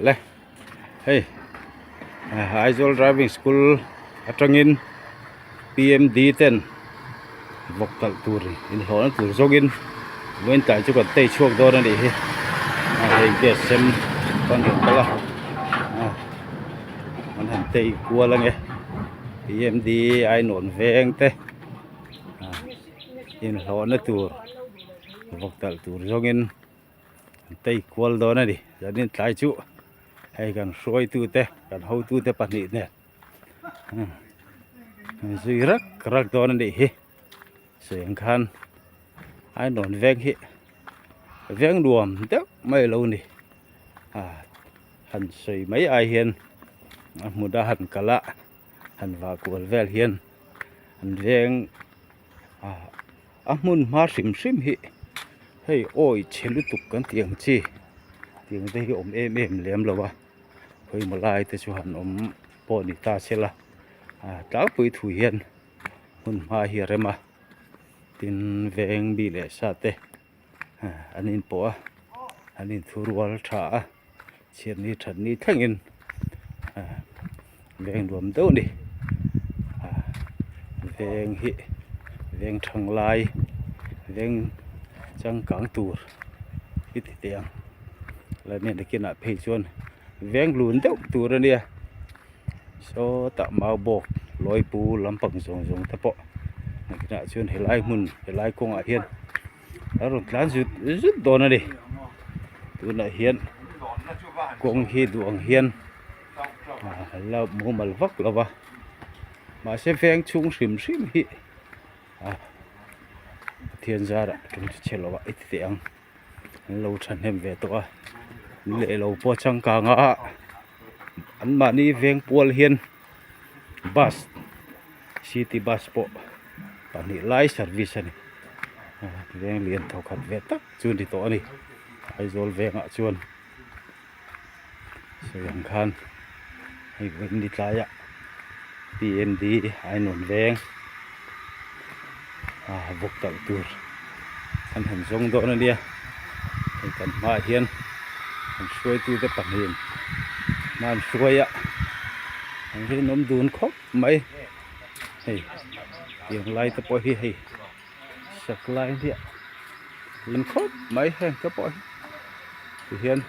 Le hei Aizawl driving school atangin P_M_D ten vawk talh tur inhlawhna tur zawngin vawiin tlai chu kan tei chhuak dawn a nih hi a hei gas sem kan rawn kal a an han tei kual ange P_M_D Ainawn veng te inhlawhna tur vawk talh tur zawngin. An tei kual dawn a ni zanin tlai chu hei kan hruaitu te kan hotu te pahnih nen an zui rak rak dawn a nih hi sawi ang khan Ainawn veng hi veng nuam deuh mai a lo ni a han sawi mai ai hian a hmun a han kal a han vah kual vel hian an veng a hmun hma hrim hrim hi hei awi chhe lutuk kan tih ang chi tiang te hi awm em em lem lo a khawimaw lai te chu han awm pawh ni ta se la tlangpui thu hian hmun hma hi a rem a tin veng mi leh sa te an inpawh a an inthurual tha a chhiatni thatni thlengin veng nuam deuh a ni veng hi veng thang lai veng changkang tur hi ti teh ang la nen nakinah phei chuan veng lun deuh tur a nia sawtah mau bawk lawipu lampang zawng zawng te pawh nakinah chuan helai hmun helai kawngah hian. A rawn tlan zut zut dawn a ni tunah hian kawng hi duh ang hian la mumal vak lo va mahse veng chhung hrim hrim hi a Pathian zarah tum chu chhe lo a i ti teh ang an lo thahnem ve tawh a leh lo pawh changkang a anmahni veng pual hian bus city bus pawh pahnih lai service a ni veng lian thaw khat ve tak chu ni tawh a ni Aizawl vengah chuan sawi ang khan hei vawiin ni tlaiah P_M_D Ainawn veng ah vawk talh tur an han zawng dawn a nia hei kan hmaah hian an hruaitute pahnihin hma an hruai a an rinawm dun khawp mai hei tiang lai te pawh hi hei sak lai hliah in khawp mai heng te pawh hi tihian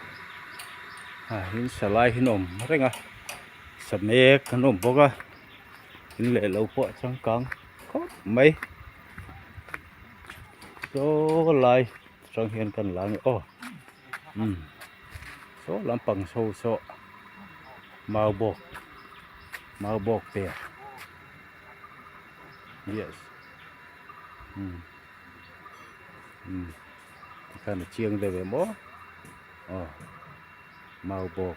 ah in sa lai hi an awm reng a sa mek an awm bawk a in leh lo pawh a changkang khawp mai saw lai atang hian kan la ang e aw umm saw lampang chho saw mau bawk mau bawk per yes umm umm tikhan a chiang deuh em aw aw mau bawk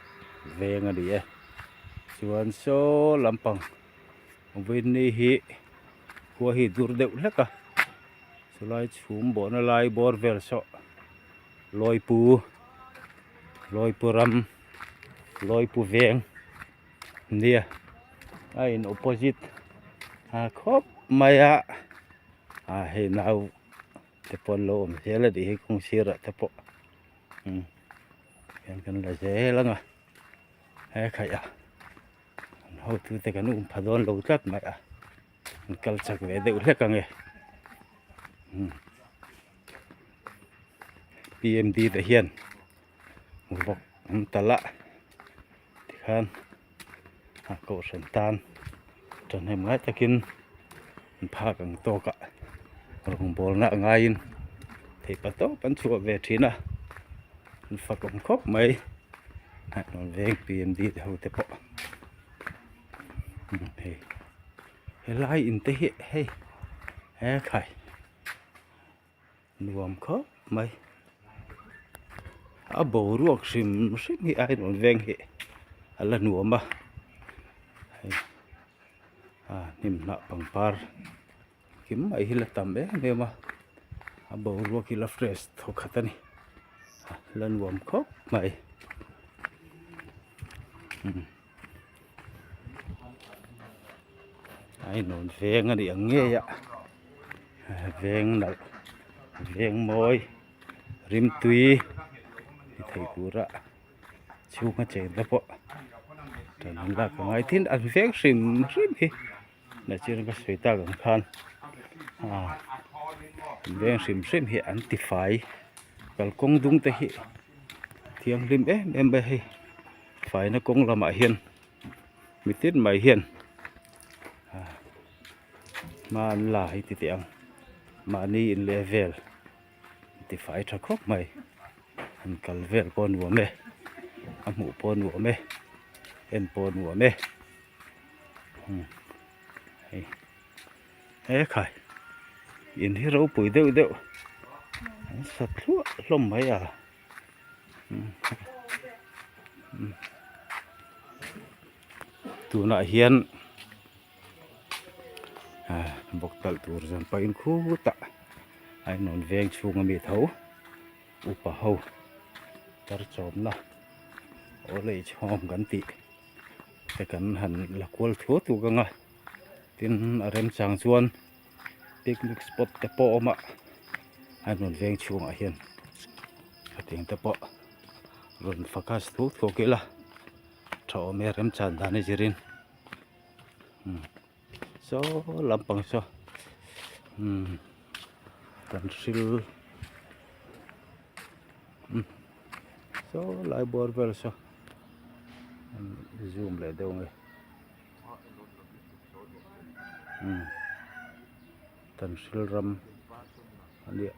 veng a ni e chuan saw lampang vawiin hi khua hi dur deuh hlek a chulai chhum bawhna lai bawr vel saw Lawipu Lawipu ram Lawipu veng nia a in opposite a khawp mai a a hei nau te pawh an lo awm zel a nih hi kawng sirah te pawh umm hian kan la zel ang a he khaih a an hotute kan um pha dawn lo tlat mai a an kal chak ve deuh hlek ang e umm P_M_D te hian vawk an talh a tikhan a kohhran tan thahnem ngai takin an phak ang tawk ah rawngbawlna a ngaiin theih tawp an chhuah ve thin a an fak awm khawp mai an veng P_M_D te ho te pawh hei helai in te hi hei he khai nuam khawp mai a boruak hrim hrim hi a rawn veng hi a la nuam a hei a hnim hnah pangpar kim mai hi la tam em em a a boruak hi la fresh thaw khat a ni a la nuam khawp mai. A inawm veng a nih ang ngei a veng nalh veng mawi rimtui ni thei tura. chhunga cheng te pawh tan an lak a ngai thin an veng hrim hrim hi nachin ka sawi tak ang khan ah an veng hrim hrim hi an ti fai kalkawng dung te hi thianghlim em em mai a hei faina kawng lamah hian mitin mai hian ah hma an la hi ti teh ang mahni in leh vel. Ti fai tha khawp mai han kal vel pawh a nuam e a hmuh pawh a nuam e en pawh a nuam e umm hei he khai in hi ropui deuh deuh an sa thluah hlawm mai a umm tunah hian ah bawk talh tur zawn pahin khutah a inrawn veng chhung ami tho upa ho tar chawmna old age home kan tih te kan han la kual thuak thuak ang a tin a remchang chuan picnic spot te pawh a awm a a inrawn veng chhungah hian hetiang te pawh rawn focus thuak thuak ila tha awm e remchan dan a zirin. Saw lampang saw umm kan hril umm saw lai bawr vel saw an zoom leh deuh ang e umm kan hril ram a nia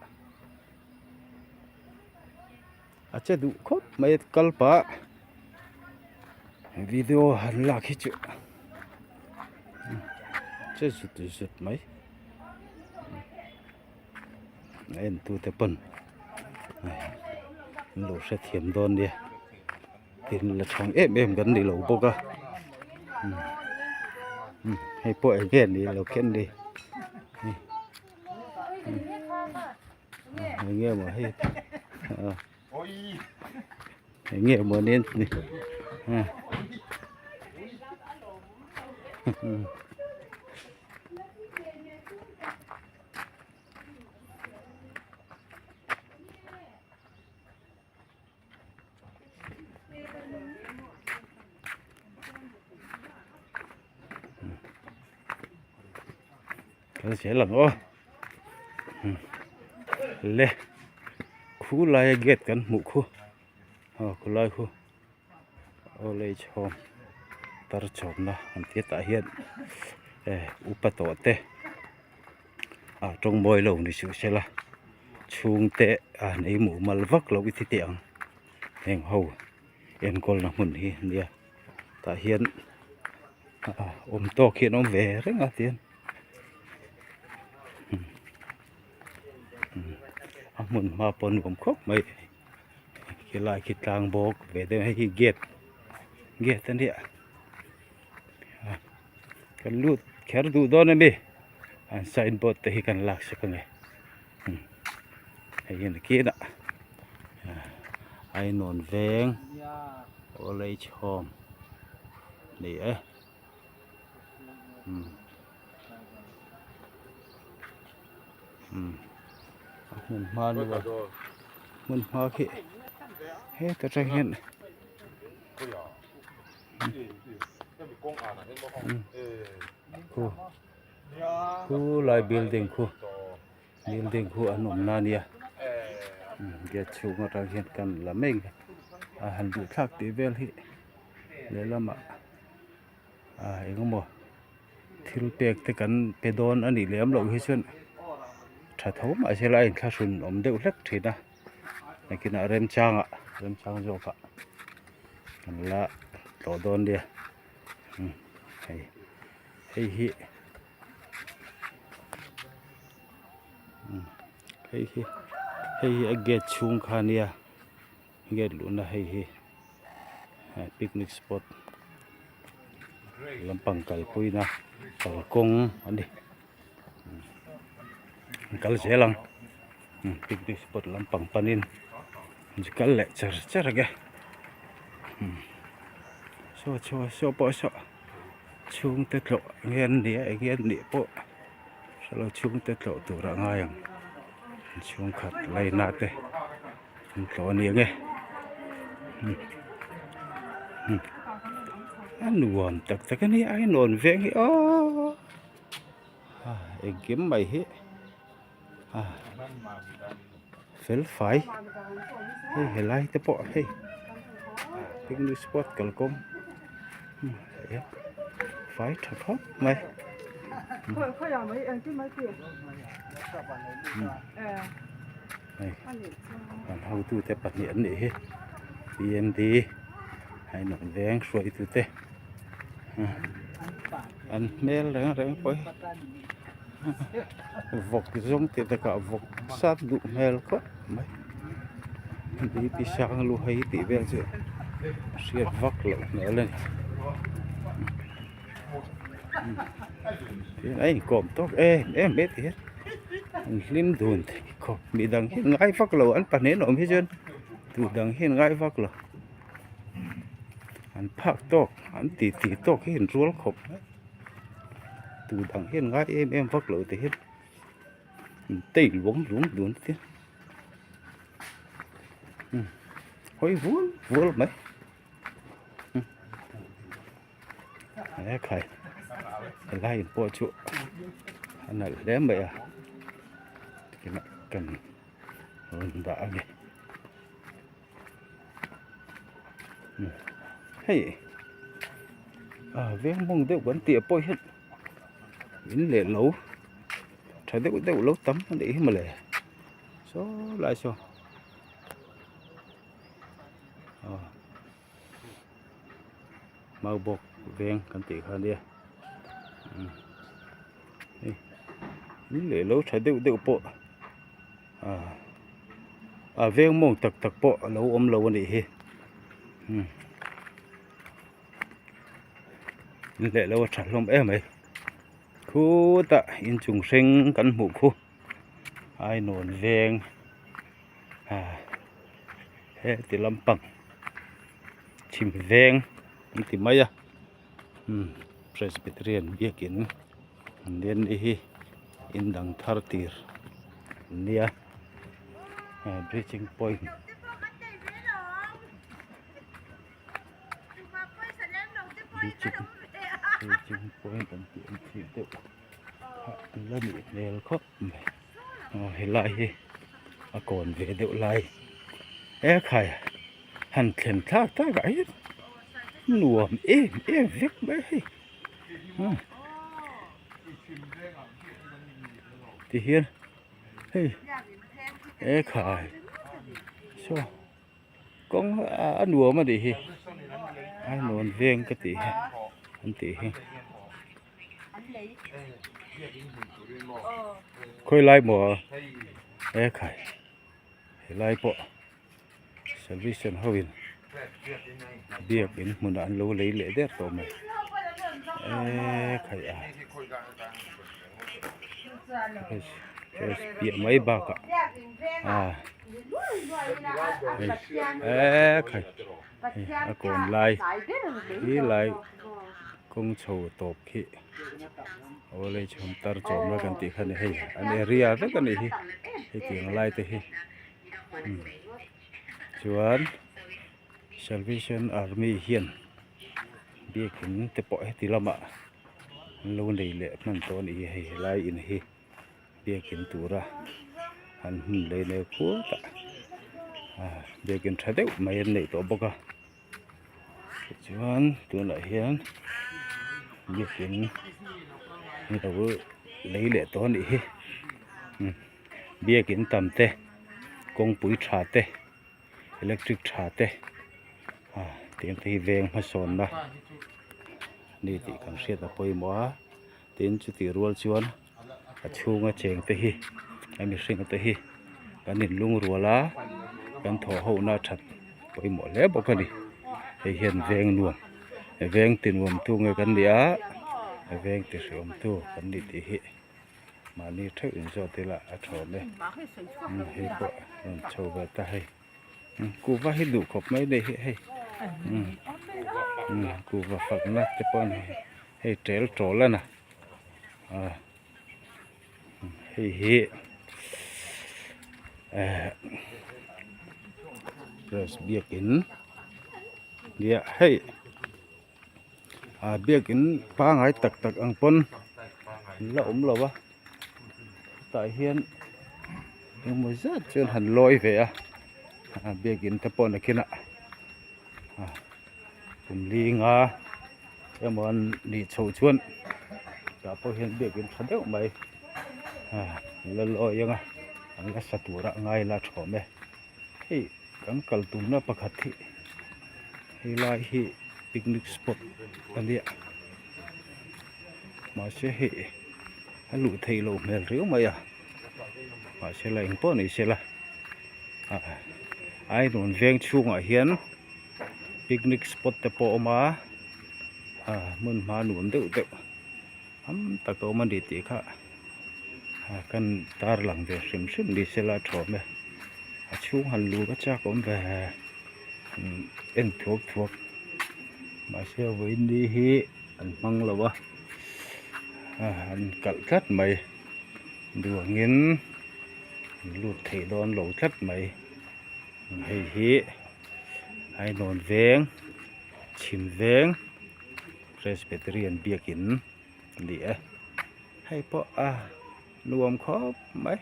a che duh khawp mai kal pah video han lak hi chu che zut zut mai a en tu te pawn an lo hrethiam dawn nia tin la chhang em em kan ni lo bawk a hei pawh eng nge ni lo khen ni. Eng nge maw hei eng nge maw nen ni Kal zel ang aw le khu laia gate kan hmuh khu aw khu lai khu old age home tar chhawmna an ti a tah hian eh upa tawh te ah tawng mawi lo ni suh sela chhungte a nei mumal vak loh i ti teh ang heng ho enkawlna hmun hi a nia tah hian awm tawk hi an awm ve reng a tihian a hmun hma pawh a nuam khawp mai khilai khi tlang bawk ve deuh hei hi gate gate a nia kan lut kher duh dawn a ni an sign board te hi kan lak sak a ni hei hi nakinah ainawn veng old age home a ni e a hmun hma luah hmun hma khi heta tang hian khu khu lai building khu building khu an awm na nia gate chhung atang hian kan la mek a han duh thlak tih vel hi lehlamah ah engemaw thil pek te kan pe dawn a nih lem loh hi chuan tha tho mahse la a inthlahrun awm deuh hlek thin a nakinah remchangah remchang zawkah kan la tlawh dawn nia hei hei hi hei hi hei hi a gate chhung kha a nia gate luhna hei hi picnic spot lampang kalpuina kalkawng a ni an kal zel ang picnic spot lampang panin an kal leh char char ang e saw saw saw pawh saw chhungte tlawh nge an nih a eng nge an nih pawh hrelo chhungte tlawh tur a ngai ang chhungkhat laina te an tlawh a ni ang e. A nuam tak tak a ni a ainawn veng hi aww engkim mai hi fel fai hei helai te pawh hei picnic spot kalkawng fai tha khawp mai. Hei kan hotute pahnih an nih hi PMD Hainawn veng hruaitute an hmel reng reng pawh hi vawk zawng tih takah vawk sat duh hmel khawp mai BP sang lu hei tih vel chu hriat vak loh hmel a ni tin a inkawm tawk em em mai ti hian an hlim dun thei khawp midang hi an ngai vak lo an pahnih an awm hi chuan tu dang hi an ngai vak lo an phak tawk an ti ti tawk hi an rual khawp mai tu dang hi an ngai em em vak lo ti hian an tei luang luang dun te hawi vual vual mai. He khai helai in pawh chu a nalh hle mai a tikhian kan rawn dah a ni hei a veng mawng deuh kan tih pawh hian in leh lo tha deuh deuh lo tam a nih hi mawle saw lai saw. Mau bawk veng kan tih kha ania hei in leh lo tha deuh deuh pawh ah a veng mawng tak tak pawh a lo awm lo a nih hi in leh lo a tha hlawm em mai khutah inchung hring kan hmuh khu ainawn veng. Heti lampang chhim veng an ti mai a umm presbyterian biakin an lian ni hi in dang thar tir an nia bridging point bridging point an tih ang chi deuh kha an la nih hmel khawp mai. Aw helai hi a kawn ve deuh lai e khai han thlen thlak tak ah hian nuam em em vek mai hei ti hian hei e khai saw kawng a nuam a nih hi a nuam veng ka tih hi an tih hi. Khawi lai maw e khai helai pawh salvation ho in biak in hmunah an lo lei leh der tawh mai e khai a piah mai bakah a e khai a kawn lai hi lai. Kawng chho tawp khi awle chhawm tar chawm la kan tih kha a ni hei an area vek a nih hi hetiang lai te hi chuan salvation army hian biakin te pawh heti lamah an lo nei leh hman tawh a nih hi hei helai in hi biakin tura an hun lei nei khuat a biakin tha deuh mai an neih tawh bawk a. Tichuan tunah hian biakin an lo lei leh tawh a nih hi biakin tam te kawngpui tha te electric tha te ah tiang te hi veng hmasawnna a ni tih kan hriat a pawimawh a tin chutih rual chuan a chhunga cheng te hi a mihring te hi kan in lungrual a kan thawh ho na that pawimawh hle bawk a ni hei hian veng nuam veng ti nuam tu nge kan ni a veng ti hreawm tu kan ni tih hi mahni theuh in zawt ila a tha awm e hei pawh rawn chho ve ta hei kuhva hi duh khawp mai nei hi hei kuhva fakna te pawh a ni hei tel tawl a na. Ah hei hi eh press biakin. Nia hei ah biakin pangai tak tak ang pawn an la awm lo a tah hian engemaw zat chuan han lawi ve a ah biakin te pawh nakinah ah kum li nga emaw an nih chhoh chuan tah pawh hian biakin tha deuh mai ah an la lawi ang a an la sa tur a ngai la thawm e hei kan kal tumna pakhat hi helai hi picnic spot a nia mahse hei a luh theih loh hmel riau mai a mahse la engpawh ni sela ah Ainawn veng chhungah hian picnic spot te pawh a awm a ah hmun hma nuam deuh deuh tam tak a awm a ni tih kha ah kan tarlang ve hrim hrim ni sela a thawm e a chhung han lut a chak awm ve en thuak thuak mahse vawiin ni hi an hmang lo a ah an kalh tlat mai duangin an lut theih dawn lo tlat mai hei hi Ainawn veng chhim veng Presbyterian biakin a ni e hei pawh a nuam khawp mai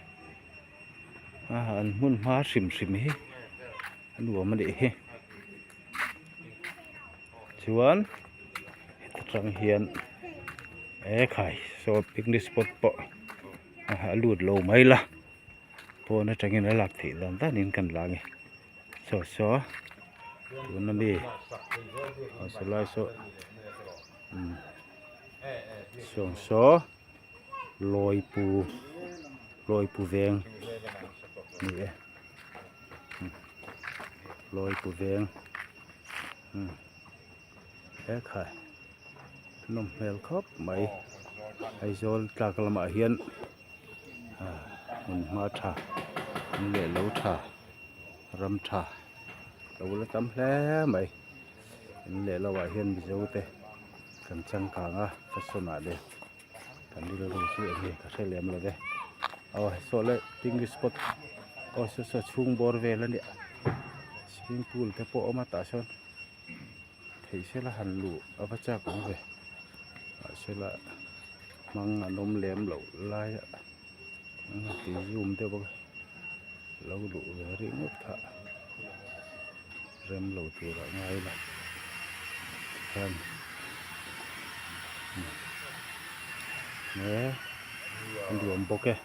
a an hmun hma hrim hrim hi a nuam a nih hi chuan heta tang hian ekhai saw picnic spot pawh a lut lo mai la pawn atangin a lak theih dan danin kan la ang e saw saw tuna mi a sawlai saw umm sawng saw lawipu lawipu veng a ni e lawipu veng umm hekhai nawm hmel khawp mai Aizawl tlak lamah hian ah hmun hma tha in leh lo tha ram tha lo la tam hle mai in leh lo ah hian mizo te kan changkang a fashion ah leh kan rilru chu eng nge ka hre lem lo ve aw saw le picnic spot aw saw saw chhung bawr vel a nia swimming pool te pawh a awm a tah sawn theih sela han luh a va chak awm ve mahsela hmang an awm lem loh lai a ti zoom deuh a lo luh ve ringawt kha rem lo tur a ngai la tikhan he a nuam bawk e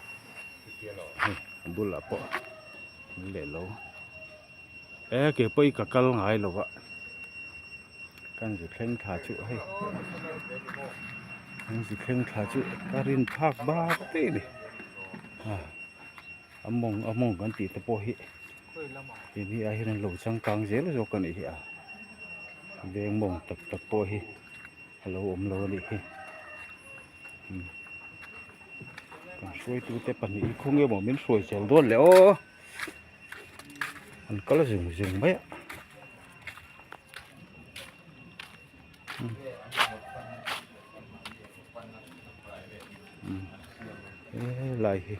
hei a bulah pawh an leh lo e ke pawh hi ka kal ngai lo a kan zu thleng thla chu hei kan zu thleng thla chu ka rin phak bak daih a ni a mawng a mawng kan tih te pawh hi tih ah hian an lo changkang zel zawk a nih hi a veng mawng tak tak pawh hi a lo awm lo a nih hi kan hruaitute pahnih hi khawnge maw min hruai chel dawn le aw an kal zung zung mai a. Helai hi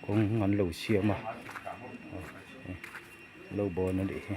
kawng an lo siam a lo bawn a nih hi.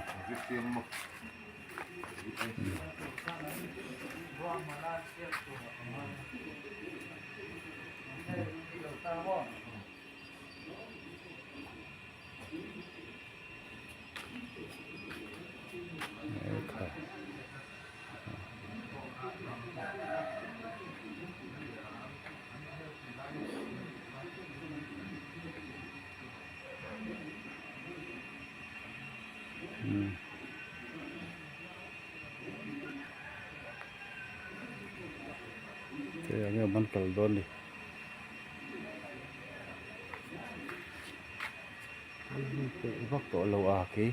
Enge man kal dawn ni. Peih vak tawh lo a khi.